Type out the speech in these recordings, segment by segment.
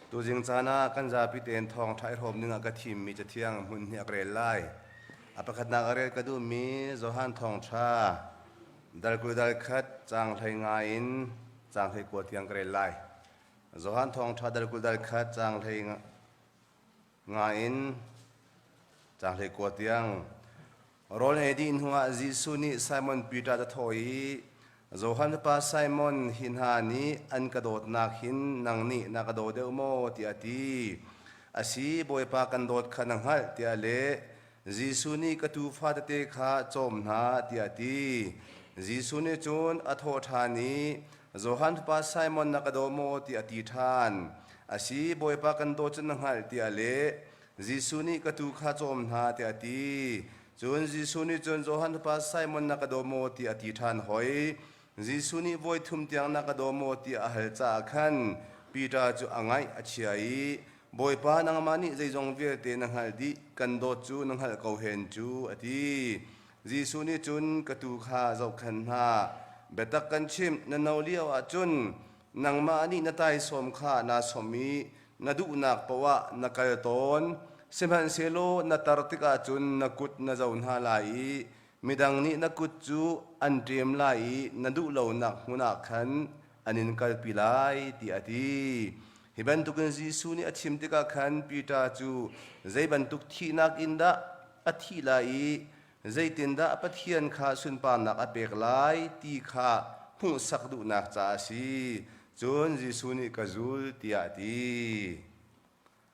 Tuzing caan ah kan zapi tein thawngṭha i hrawm dingah ka thimmi cathiang hmun hi a ka rel lai. A pakhatnak a rel ka duhmi Johan thawngṭha dal 20 dal khat caang 15 in caang 19 tiang ka rel lai. Johan thawngṭha dal 20 dal khat caang 15 in caang 19 tiang. Rawl ei dih hnuah Jesuh nih Simon Peter a thawh i, Johan fapa Simon, hi hna nih an ka dawtnak hin nang nih na ka daw deuh maw? tiah a ti. A si, Bawipa kan dawt kha na hngalh, tiah a leh. Jesuh nih ka tuufa tete kha cawm hna, tiah a ti. Jesuh nih cun a thawh ṭhan i, Johan fapa Simon na ka daw maw? tiah a ti ṭhan. A si, Bawipa kan dawt cu na hngalh, tiah a leh. Jesuh nih ka tuu kha cawm hna tiah a ti. Cun Jesuh nih cun Johan fapa Simon na ka daw maw tiah a ti ṭhan hoi. Jesuh nih voi thum tiang na ka daw maw tiah a hal caah khan Peter cu a ngaih a chia i Bawipa nangmah nih zeizong vialte na hngalh dih, kan dawt cu na hngalh ko hen cu a ti. Jesuh nih cun ka tuu kha zohkhenh hna. Biatak kan chimh, na no lio ahcun nangmah nih na taisawm kha naa sawmh i na duhnak paoh ah na kal tawn. Sihmanhsehlaw na tar tikah cun na kut na zo hna lai i midang nih na kut cu an ṭem lai i na duh lonak hmun ah khan an in kalpi lai, tiah a ti. Hi bantukin Jesuh nih a chim tikah khan Peter cu zei bantuk thihnak in dah a thih lai i zeitindah Pathian kha sunparnak a pek lai ti kha hmuhsak duhnak caah a si. Cun Jesuh nih ka zul tiah a ti.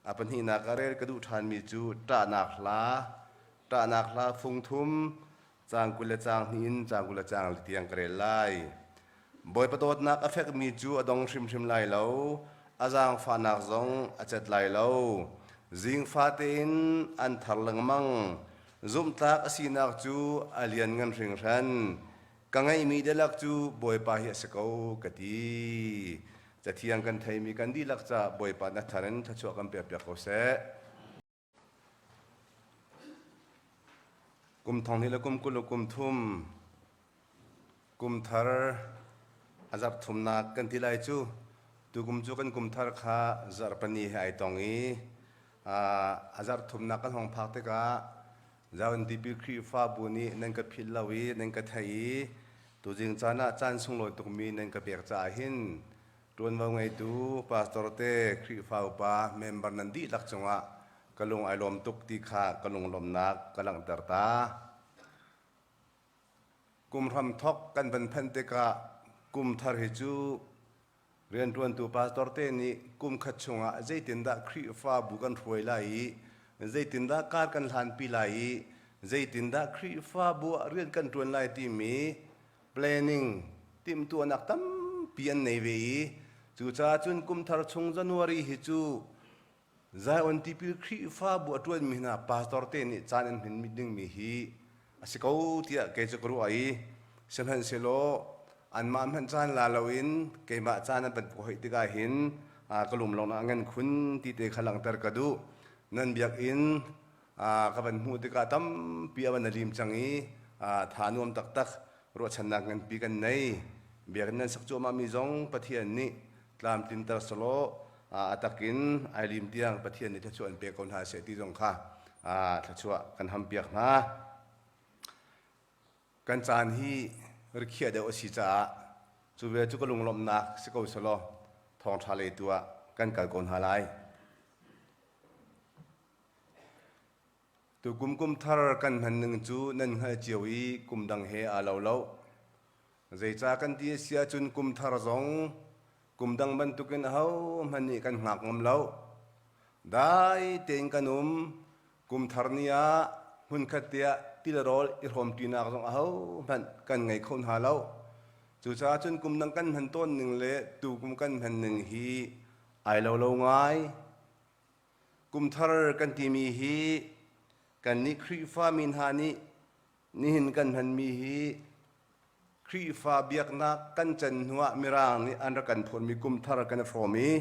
A pahnihnak ah rel ka duh ṭhanmi cu ṭahnak hla, ṭahnak hla fung thum, caang 20 le caang hnih in caang 20 le caang li tiang ka rel lai. Bawipa dawtnak a fekmi cu a dong hrimhrim lai lo, a zaangfahnak zong a cet lai lo. Zingfa tein an thar lengmang. Zumhtlak a sinak cu a lianngan hringhran. Ka ngeihmi dihlak cu Bawipa hi a si ko, ka ti. Cathiang kan theimi kan dihlak caah Bawipa na thar in thluachuah kan pekpiak ko seh. Kum thong hnih le kum 20 le kum thum kum thar a zarh thumnak kan ti lai cu tukum cu kan kum thar kha zarhpani he ai tong i a zarh thumnak kan hong phak tikah Zion Tipil Khrihfabu nih nan ka philh lo i nan ka theih i tuzing caan ah caan sunglawi tukmi nan ka pek caah hin ṭuanvo ngeitu pastor te Khrihfa upa member nan dihlak cungah ka lung ai lawm tuk ti kha ka lunglawmhnak ka langhter ta. Kum hramthok kan van phanh tikah kum thar hi cu rianṭuantu pastor te nih kum khat chungah zeitindah Khrihfabu kan hruai lai i zeitindah kar kan hlanpi lai i zeitindah Khrihfabu ah rian kan ṭuan lai timi planning timhtuahnak tampi an nei ve i cucaah cun kum thar chung January hi cu Zion Tipil Khrihfabu a ṭuanmi hna pastor te nih caan an hman dingmi hi a si ko tiah kei cu ka ruah i sihmanhsehlaw anmah hmanh caan la loin keimah caan an van pawhih tikah hin ka lunglawmhnak a ngan khun ti te kha langhter ka duh. Nan biakinn ka van hmuh tikah tampi a van a lim cang i tha nuam taktak ruahchannak nganpi kan nei. Biakinn nan sak cuahmahmi zong Pathian nih tlamtlinter selaw a takin ai lim tiang Pathian nih thluachuah an pe ko hna seh ti zong kha thluachuah kan hampiak hna. Kan caan hi rikhiah deuh a si caah cu ve cu ka lunglawmhnak si ko selaw thawngṭha lei tu ah kan kal ko hna lai. Tukum kum thar kan hman ning cu nan hngalh cio i kum dang he aa lo lo. Zeicah kan ti a si ahcun kum thar zong kum dang bantukin ahohmanh nih kan hngak ngam lo. Dai tein kan um. Kum thar ni ah hmunkhat te ah ti le rawl i hrawmṭinak zong ahohmanh kan ngei kho hna lo. Cucaah cun kum dang kan hman tawn ning le tukum kan hman ning hi ai lo lo ngai. Kum thar kan timi hi kannih Khrihfami hna nih nihin kan hmanmi hi Khrihfa biaknak kan can hnuah Mirang nih an rak kan phurmi kum thar kan i hrawm i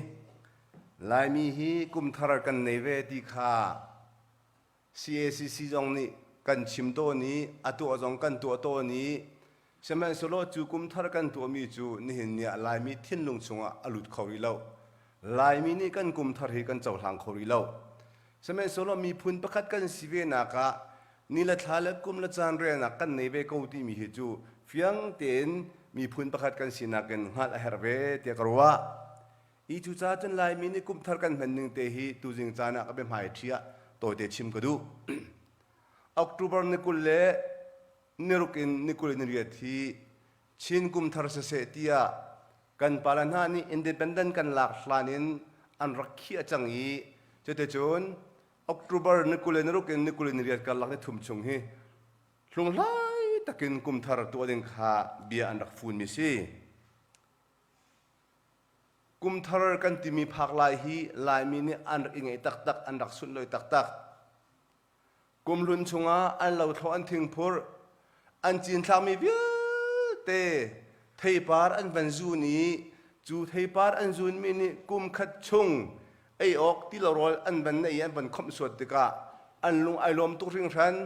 Laimi hi kum thar kan nei ve ti kha CACC zong nih kan chim tawn i a tuah zong kan tuah tawn i sihmanhsehlaw cu kum thar kan tuahmi cu nihin ni ah Laimi thinlung chungah a lut kho rih lo. Laimi nih kan kum thar hi kan cohlang kho rih lo. Sihmanhsehlaw miphun pakhat kan si ve nak ah ni le thla le kum le caan relnak kan nei ve ko timi hi cu fiang tein miphun pakhat kan sinak in hngalh a herh ve tiah ka ruah. I cucaah cun Laimi nih kum thar kan hman ning te hi tuzing caan ah ka biahmai ṭhi ah tawite chim ka duh. October ni 20 le niruk in ni 28 hi Chin kum thar siseh tiah kan pale hna nih independent kan lak hlan in an rak khiah cang i cuticun October ni 26 in ni 28 karlak ni thum chung hi hlunghlai takin kum thar tuah ding kha bia an rak funmi si. Kum thar kan timi phak lai hi Laimi nih an rak i ngeih taktak, an rak sunhlawih taktak. Kumhlun chungah an lothlawh an thingphurh, an cinthlakmi vialte theipar an van zun i cu theipar an zunmi nih kum khat chung ei awk tilo rawl an van neih i an van khawmhsuat tikah an lung ai lawm tuk hringhran.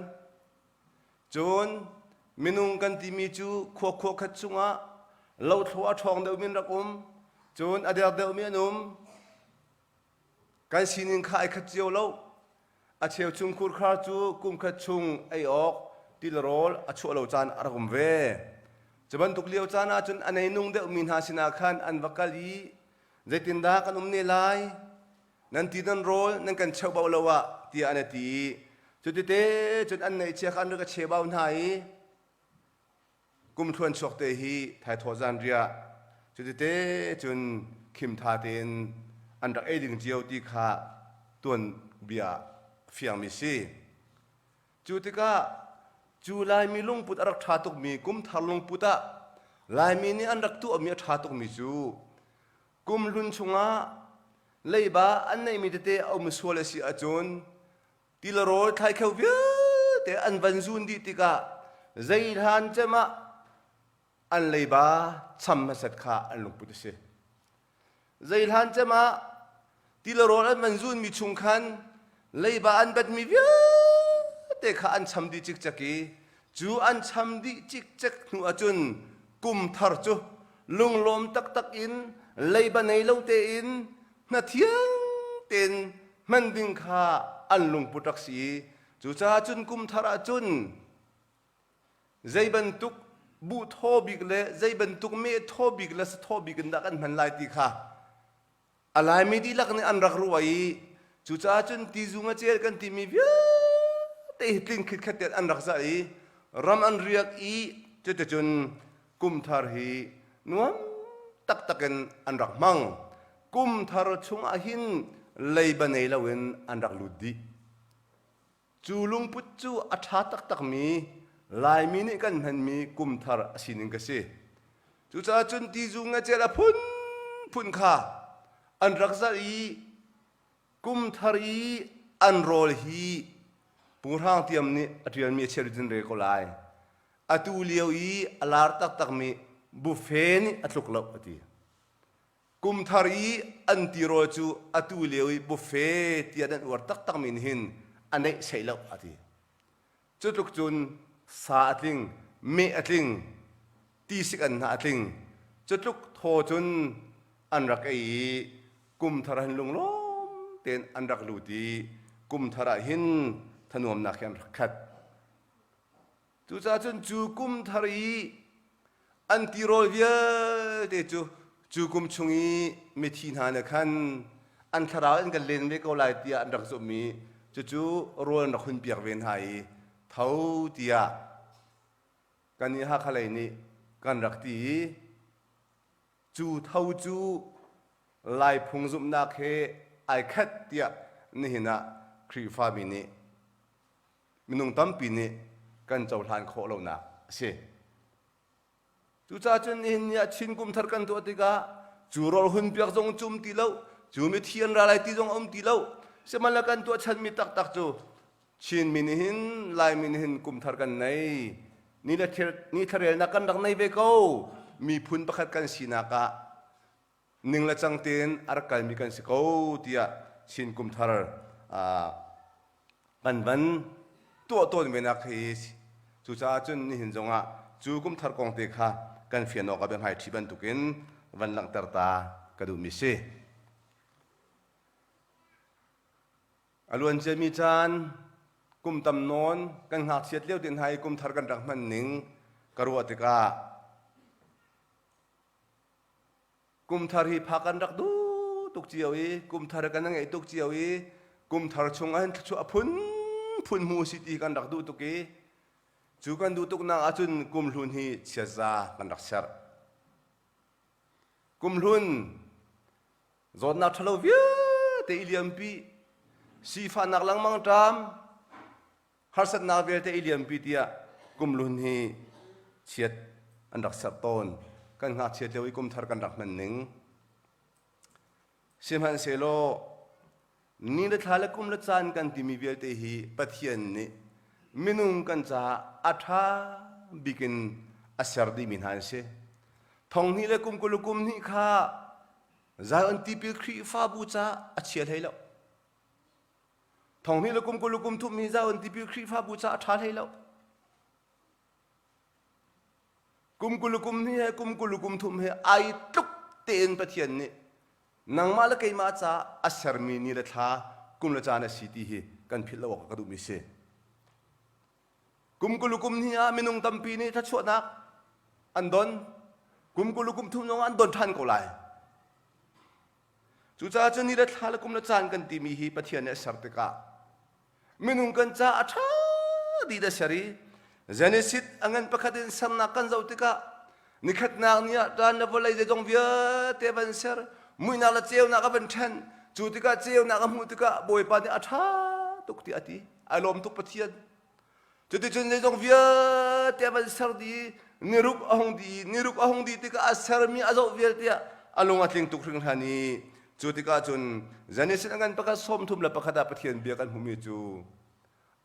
Cun minung kan timi cu khua khua khat chungah lothlawh a ṭhawng deuhmi an rak um, cun a der deuhmi an um. Kan sining kha ai khat cio lo. A cheu chungkhur khar cu kumkhat chung ei awk tilrawl a chuah lo caan a rak um ve. Cu bantuk lio caan ahcun a neinung deuhmi hna sinah khan an va kal i zeitindah kan um ne lai? Nan ti nan rawl nan kan cheuhbau lo ah tiah an ti i cutite cun an neihchia kha an rak a chebau hna i Kumthluan chuak te hi thaithawh zanriah cutite cun khimtha tein an rak ei ding cio ti kha tuanbia fiangmi si. Cu tikah cu Laimi lungput a rak ṭha tukmi kumthar lungput ah Laimi nih an rak tuahmi a ṭha tukmi cu kumhlun chungah leiba an neihmi tete a um sual a si ahcun Tilrawl thlaikheu vialte an van zun dih tikah zei hlan cem ah an leiba cham hmasat kha an lungput a si. Zei hlan cem ah tilrawl an van zunmi chung khan leiba an batmi vialte kha an cham dih cikcek i cu an cham dih cikcek hnu ahcun kum thar cu lunglawm taktak in leiba nei lo tein hnathiang tein hman ding kha an lungput rak si i cucaah cun kum thar ah cun zei bantuk buh thaw bik le zei bantuk meh thaw bik le sathaw bik in dah kan hman lai ti kha a Laimi dihlak nih an rak ruah i cucaah cun tizung a cel kan timi vialte hi tling khitkhat tein an rak zalh i ram an riak i cuticun kum thar hi nuam taktak in an rak hmang. Kum thar chungah hin leiba nei loin an rak lut dih. Cu lungput cu a ṭha taktakmi Laimi nih kan hmanmi kum thar a sining ka si. Cucaah cun tizu ngacel a phunphun kha an rak zalh i kum thar i an rawl hi Pu Hrang Tiam nih a ṭialmi a chiat in rel ko lai. Atu lio i a lar taktakmi buffet nih a tluk lo a ti. Kum thar i an tirawl cu atu lio i buffet tiah nan uar taktakmi nih hin a neih sei lo a ti. Cu tluk cun sa a tling, meh a tling, tisik an hnah a tling. Cu tluk thaw cun an rak ei i kum thar hin lunglawm tein an rak lut i kum thar ah hin thanuamnak hi an rak khat. Cucaah cun cu kum thar i an tirawl vialte cu cu kum chung i mithi hna nih khan an thlarau an kan len ve ko lai tiah an rak zumh i cucu rawl an rak hunpiak ve hna i tho tiah kannih Hakha lei nih kan rak ti i cu tho cu Laiphung zumhnak he ai khat tiah nihin ah Khrihfami nih minung tampi nih kan cohlan khawh lonak a si. Cucaah cun nihin ni ah Chin kum thar kan tuah tikah cu rawl hun piak zong cu um ti lo, cu mithi an ra lai ti zong a um ti lo. Sihmanhsehlaw kan tuah chanmi taktak cu Chinmi nih hin Laimi nih hin kum thar kan nei. Ni le ni thlarelnak kan rak nei ve ko. Miphun pakhat kan sinak ah ning le cang tein a rak kalmi kan si ko tiah Chin kum thar kan van tuah tawn ve nak hi cucaah cun nihin zongah cu kum thar kong te kha kan fian awk ah biahmai ṭhi bantukin van langhter ta ka duhmi si. A luanciami caan kum tam nawn kan ngakchiat lio te hna i kum thar kan rak hman ning ka ruah tikah kum thar hi phak kan rak duh tuk cio i kum thar kan ngeih tuk cio i kum thar chung ahhin thluachuah a phunphun hmu si ti kan rak duh tuk i cu kan duh tuknak ahcun kum hlun hi chiatza kan rak serh. Kum hlun zawtnak ṭhalo vialte i liampi, sifahnak lengmang ṭam, harsatnak vialte i liampi tiah kum hlun hi chiat an rak serh tawn. Kan ngakchiat lio i kum thar kan rak hman ning. Sihmanhsehlaw ni le thla le kum le caan kan timi vialte hi Pathian nih minung kan caah a ṭha bik in a ser dihmi hna an si. Thong hnih le kum 20 le kum hnih kha Zion tipil Khrihfabu caah a chia hlei lo. Thong hnih le kum 20 le kum thum hi Zion tipil Khrihfabu caah a ṭha hlei lo. Kum 20 le kum hnih he kum 20 le kum thum he ai tluk tein Pathian nih nangmah le keimah caah a sermi ni le thla kum le caan a si ti hi kan philh lo awk ka duhmi si. Kum 20 le kum hnih ah minung tampi nih thluachuahnak an don. Kum 20 le kum thum zong an don ṭhan ko lai. Cucaah cun ni le thla le kum le caan kan timi hi Pathian nih a ser tikah minung kan caah a ṭha dih a ser i Genesis a ngan pakhat in sernak kan zoh tikah nikhatnak ni ah ṭan le vawlei zeizong vialte van ser muihnak le ceunak a van ṭhen cu tikah ceunak a hmuh tikah Bawipa nih a ṭha tuk tiah a ti ai lawm tuk Pathian Cuticun zeizong vialte a van ser dih i niruk a hung dih i niruk a hung dih tikah a sermi a zoh vialte ah a lung a tling tuk hringhran i cu tikah cun Genesis a ngan pakhat 31 ah Pathian bia kan hmuhmi cu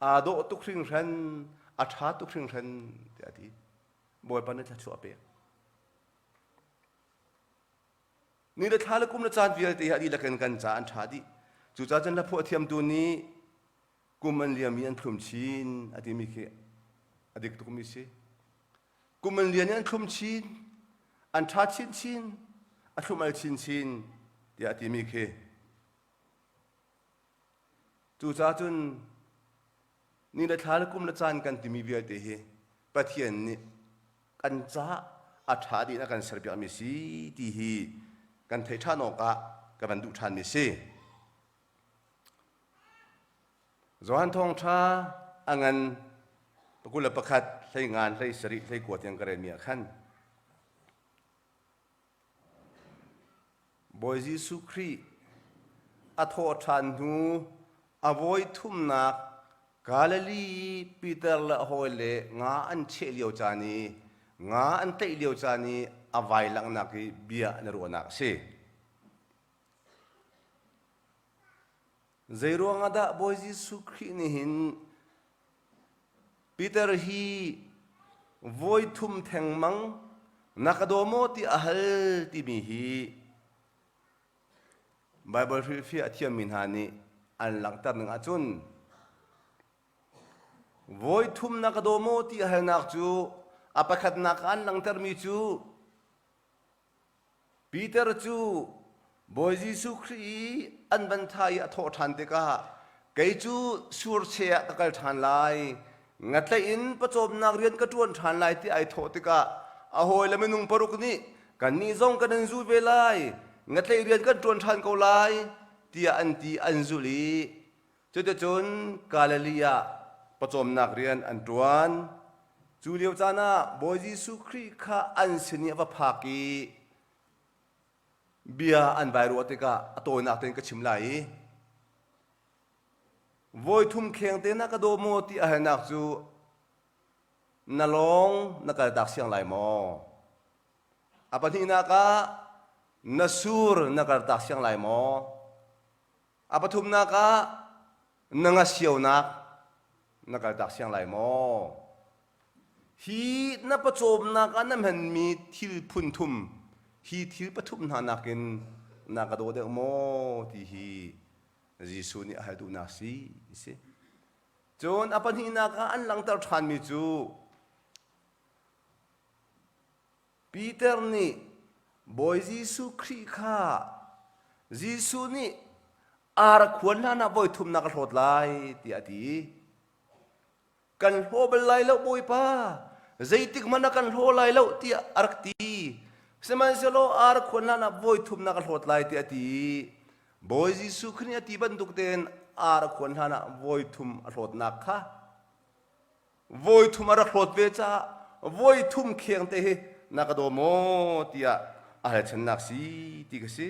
aa dawh tuk hringhran, a ṭha tuk hringhran tiah a ti. Bawipa nih thluachuah a pek. Ni le thla le kum le caan vialte hi a dihlak in kan ca an ṭha dih. Cucaah cun hlaphuah thiamtu nih kum an liam i an thlum chin a timi khi a dik tukmi si. Kum an lian i an thlum chin, an ṭha chinchin, a thlum al chinchin tiah a timi khi. Cucaah cun ni le thla le kum le caan kan timi vialte hi Pathian nih kan caah a ṭha dih in a kan serpiakmi si ti hi kan theih ṭhan awkah ka van duh ṭhanmi si. Johan Thawngṭha a ngan 21 hlei ngan hlei sarih hlei kua tiang ka relmi ah khan Bawi Jesuh Khrih a thawh ṭhan hnu a vawi thumnak Galilee i Peter le a hawile nga an cheh lio caan i nga an tlaih lio caan i a vai langhnak i bia an i ruahnak a si. Zeiruang ah dah Bawi Jesuh Khrih nih hin Peter hi voi thum thengmang na ka daw maw ti a hal timi hi Baibal hrilhfiah a thiammi hna nih an langhter ning ahcun voi thum na ka daw maw ti a halnak cu a pakhatnak ah an langhtermi cu Peter cu Bawi Jesuh Khrih i an van thah i a thawh ṭhan tikah kei cu surche ah ka kal ṭhan lai, ngatlaih in pawcawmnak rian ka ṭuan ṭhan lai ti ai thawh tikah a hawile minung paruk nih kannih zong kan in zul ve lai, ngatlaih rian kan ṭuan ṭhan ko lai tiah an ti an zulh i Cuticun Galilee ah pawcawmnak rian an ṭuan. Cu lio caan ah Bawi Jesuh Khrih kha an sin i a va phak i bia an vai ruah tikah a tawinak tein ka chim lai i voi thum kheng te na ka daw maw ti a halnak cu na lawng na kaltak siang lai maw? A pahnihnak ah na sur na kaltak siang lai maw? A pathumnak ah na ngasionak na kaltak siang lai maw? Hi na pawcawmnak ah na hmanmi thil phun thum, hi thil pathum hna nakin na ka daw deuh maw ti hi Jesuh nih a hal duhnak si si. Cun a pahnihnak ah an langhter ṭhanmi cu Peter nih Bawi Jesuh Khrih kha Jesuh nih Ar a khuan hlan ah voi thum na ka hlawt lai tiah a ti. Kan hlaw bal lai lo Bawipa, zeitik hmanh ah kan hlaw lai lo tiah a rak ti. Sihmanhsehlaw ar a khuan hlan ah voi thum na ka hlawt lai tiah a ti. Bawi Jesuh Khrih nih a ti bantuk tein ar a khuan hlan ah voi thum a hlawtnak kha voi thum a rak hlawt ve caah voi thum kheng te hi na ka daw maw tiah a halchannak si ti ka si.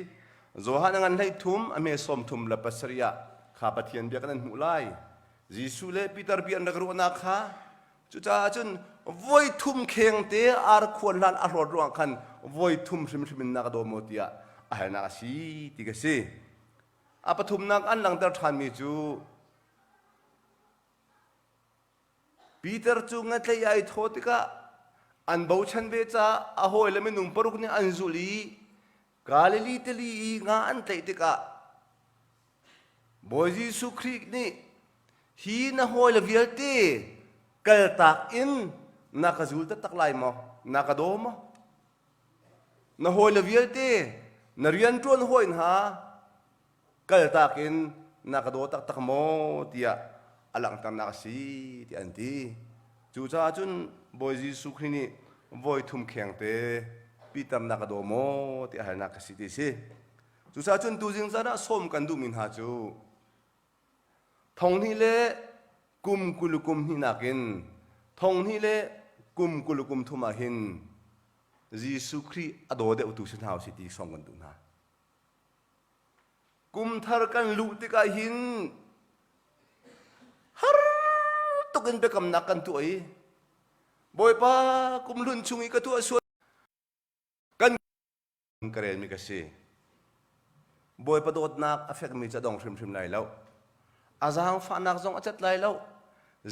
Johan a ngan hlei thum a hme sawm thum le pasarih ah kha Pathian bia kan an hmuh lai. Jesuh le Peter bia an rak ruahnak kha cucaah cun voi thum kheng te ar khuan hlan a hlawt ruangah khan voi thum hrimhrim in na ka daw maw tiah a halnak a si ti ka si. A pathumnak an langhter ṭhanmi cu Peter cu ngatleih ai thawh tikah an bochan ve caah a hawile minung paruk nih an zulh i Galilee tili i nga an tlaih tikah Bawi Jesuh Khrih nih hi na hawile vialte kaltak in na ka zul taktak lai maw? Na ka daw maw? Na hawile vialte na rianṭuan hawi hna kaltak in na ka daw taktak maw tiah a langhternak a si tiah an ti. Cucaah cun Bawi Jesuh Khrih nih voi thum khengte Peter na ka daw maw ti a halnak ka si ti si. Cucaah cun tuzing caan ah sawm kan duhmi hna cu thonghnih le kum 20 kum hnihnak in thonghnih le kum 20 kum thum ah hin Jesuh Khrih a daw deuhtu si hna usih ti sawm kan duh hna. Kum thar kan luh tikah hin har tuk in biakamnak kan tuah i Bawipa kum hlun chung i ka tuah sual kan ka relmi ka si. Bawipa dawtnak a fekmi cu a dong hrimhrim lai lo. A zaangfahnak zong a cat lai lo.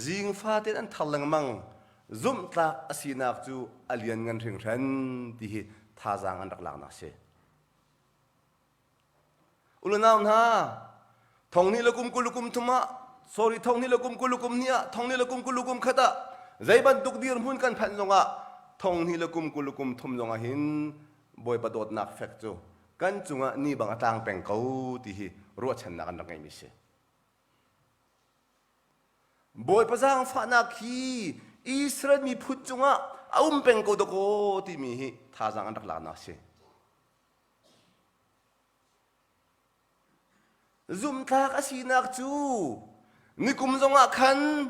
Zing fatin an thar lengmang. Zumhtlak a sinak cu a lianngan hringhran ti hi thazaang an rak laknak a si. Unau hna, thonghnih le kum 20 kum thum ah, sorry, thonghnih le kum 20 kum hnih ah, thonghnih le kum 20 kum khat ah, zei bantuk dirhmun kan phanh zongah, thonghnih le kum 20 kum thum zongah hin Bawipa dawtnak fek cu kan cungah ni bang a tlang peng ko ti hi ruahchannak an rak ngeihmi si. Bawipa zaangfahnak hi Israel miphun cungah a um peng ko dakaw timi hi thazaang an rak laknak a si. Zumhtlak a sinak cu nikum zongah khan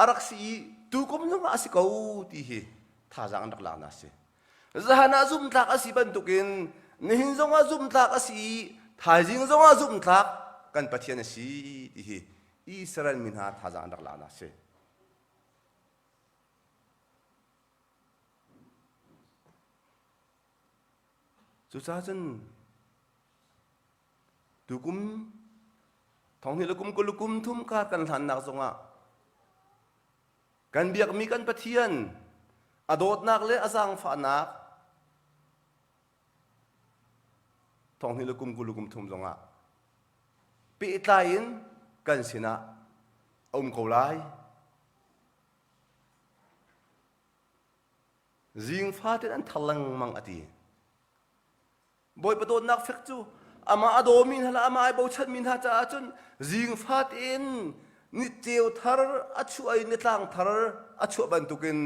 a rak si i tukum zongah a si ko ti hi thazaang an rak laknak a si. Zahan ah zumhtlak a si bantukin nihin zongah zumhtlak a si i thaizing zongah zumhtlak kan Pathian a si ti hi Israel mi hna thazaang an rak laknak a si. Cucaah cun tukum thonghnih le kum 20 kum thum kar kan hlannak zongah kan biakmi kan Pathian a dawtnak le a zaangfahnak thonghnih le kum 20 kum thum zongah pehtlai in kan sinah a um ko lai. Zing fatin an thar lengmang a ti. Bawipa dawtnak fek cu amah a dawmi hna le amah ai bochanmi hna caah cun zing fatin ni ceu thar a chuah i nitlang thar a chuah bantukin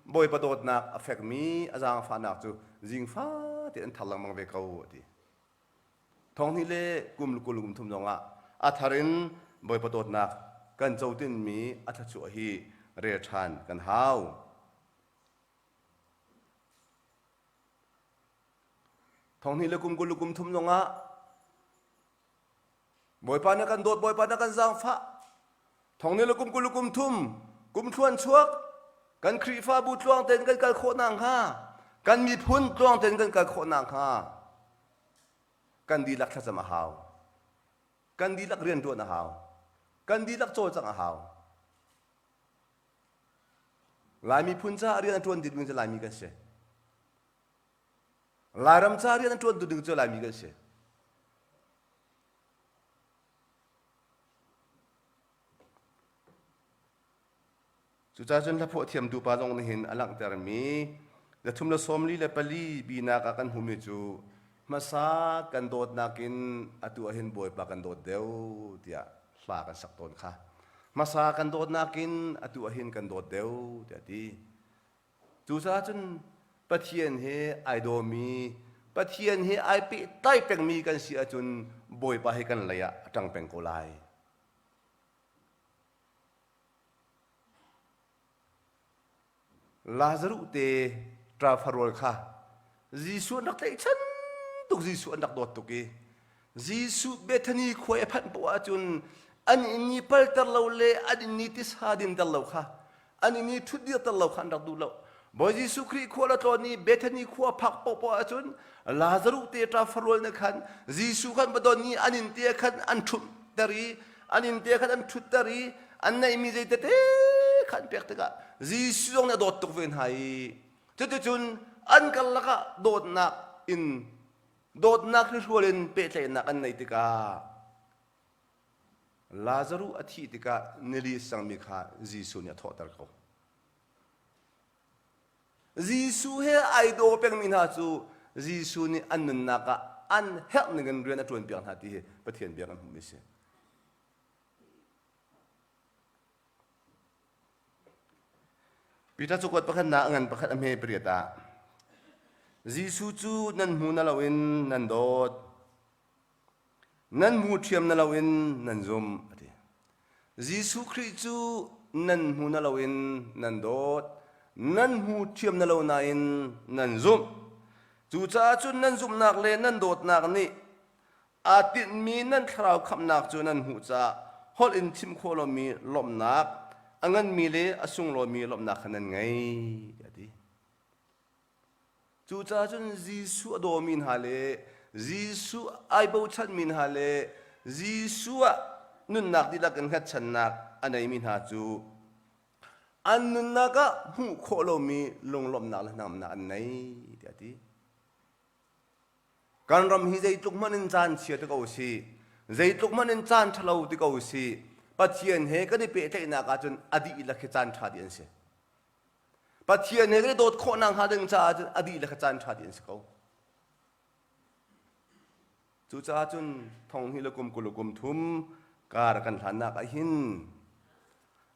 Bawipa dawtnak a fekmi a zaangfahnak cu zing fatin an thar lengmang ve ko a ti. Thonghnih le kum 20 kum thum zongah a thar in Bawipa dawtnak kan cotinmi a thluachuah hi rel ṭhan kan hau. Thonghnih le kum 20 kum thum zongah Bawipa na kan dawt, Bawipa na kan zaangfah. Thonghnih le kum 20 kum thum kum thluan chuak kan Khrihfabu tluang tein kan kal khawh nakhnga kan miphun tluang tein kan kal khawh nakhnga kan dihlak thlacam a hau. Kan dihlak rianṭuan a hau. Kan dihlak cawlcangh a hau. Lai miphun caah rian a ṭuan ding cu Laimi kan si. Lairam caah rian a ṭuan ding cu Laimi kan si. Cucaah cun hlaphuah thiam dupa zong nih hin a langhtermi 344 binak ah kan hmuhmi cu. Hmasa kan dawtnak in atu ah hin Bawipa kan dawt deuh tiah hla kan sak tawn kha. Hmasa kan dawtnak in atu ah hin kan dawt deuh tiah a ti. Cucaah cun Pathian he ai dawmi, Pathian he ai pehtlai pengmi kan si ahcun Bawipa hi kan lei ah a ṭang peng ko lai. Lazaruh te ṭafarual kha Jesuh an rak tlaihchan tuk, Jesuh an rak dawt tuk i Jesuh Bethany khua i a phanh poah ahcun an inn i palter lo le an inn i tisa dinter lo kha an inn i ṭhutdirter lo kha an rak duh lo. Bawi Jesuh Khrih khua la tlawn i Bethany khua phak paohpaoh ahcun Lazaruh te ṭafarual nih khan Jesuh khan va don i an inn te khan an ṭhumhter i an inn te khan an ṭhutter i an neihmi zei tete kha an pek tikah Jesuh zong nih a dawt tuk ve hna i cuticun an karlak ah dawtnak in dawtnak hrihrual in pehtlaihnak an neih tikah Lazaruh a thih tikah nili sangmi kha Jesuh nih a thawhter ko. Jesuh he ai daw pengmi hna cu Jesuh nih an nunnak ah an herh ning in rian a ṭuanpiak hna ti hi Pathian bia kan hmuhmi a si. Peter cakuat pakhatnak a ngan pakhat a hme pariat ah Jesuh cu nan hmu na loin nan dawt Nan hmu ṭhiam na loin nan zumh, a ti. Jesuh Khrih cu nan hmu na loin nan dawt, nan hmu ṭhiam na lo nain nan zumh. Cucaah cun nan zumhnak le nan dawtnak nih aa tinhmi nan thlarau khamhnak cu nan hmuh caah holh in chim khawh lomi lawmhnak, a nganmi le a sunglawimi lawmhnak kha nan ngei, tiah a ti. Cucaah cun Jesuh a dawmi hna le Jesuh ai bochanmi hna le Jesuh ah nunnak dihlak in hngatchannak a neimi hna cu an nunnak ah hmuh khawh lomi lunglawmhnak le hnangamnak an nei tiah a ti. Kan ram hi zeitluk hmanh in caan chia ti ko sih, zeitluk hmanh in caan ṭhalo ti ko sih, Pathian he kan i pehtlaihnak ahcun a dihlak hi caan ṭha dih an si. Pathian he kan i dawt khawh nakhnga ding caah cun a dihlak caan ṭha dih an si ko. Cucaah cun thong hnih le kum 20 le kum thum kar kan hlannak ah hin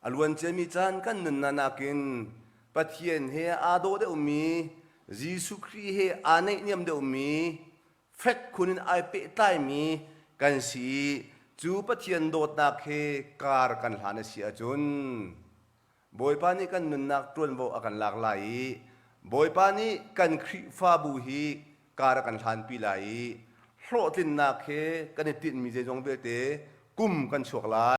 a luan ciami caan kan nunnak nakin Pathian he aa daw deuhmi Jesuh Khrih he aa naihniam deuhmi fek khun in ai pehtlaimi kan si i cu Pathian dawtnak he kar kan hlan a si ahcun Bawipa nih kan nunnak ṭuanvo a kan lak lai i Bawipa nih kan Khrihfabu hi kar a kan hlanpi lai i hlawhtlinnak he kan i tinhmi zeizong vialte kum kan chuak lai.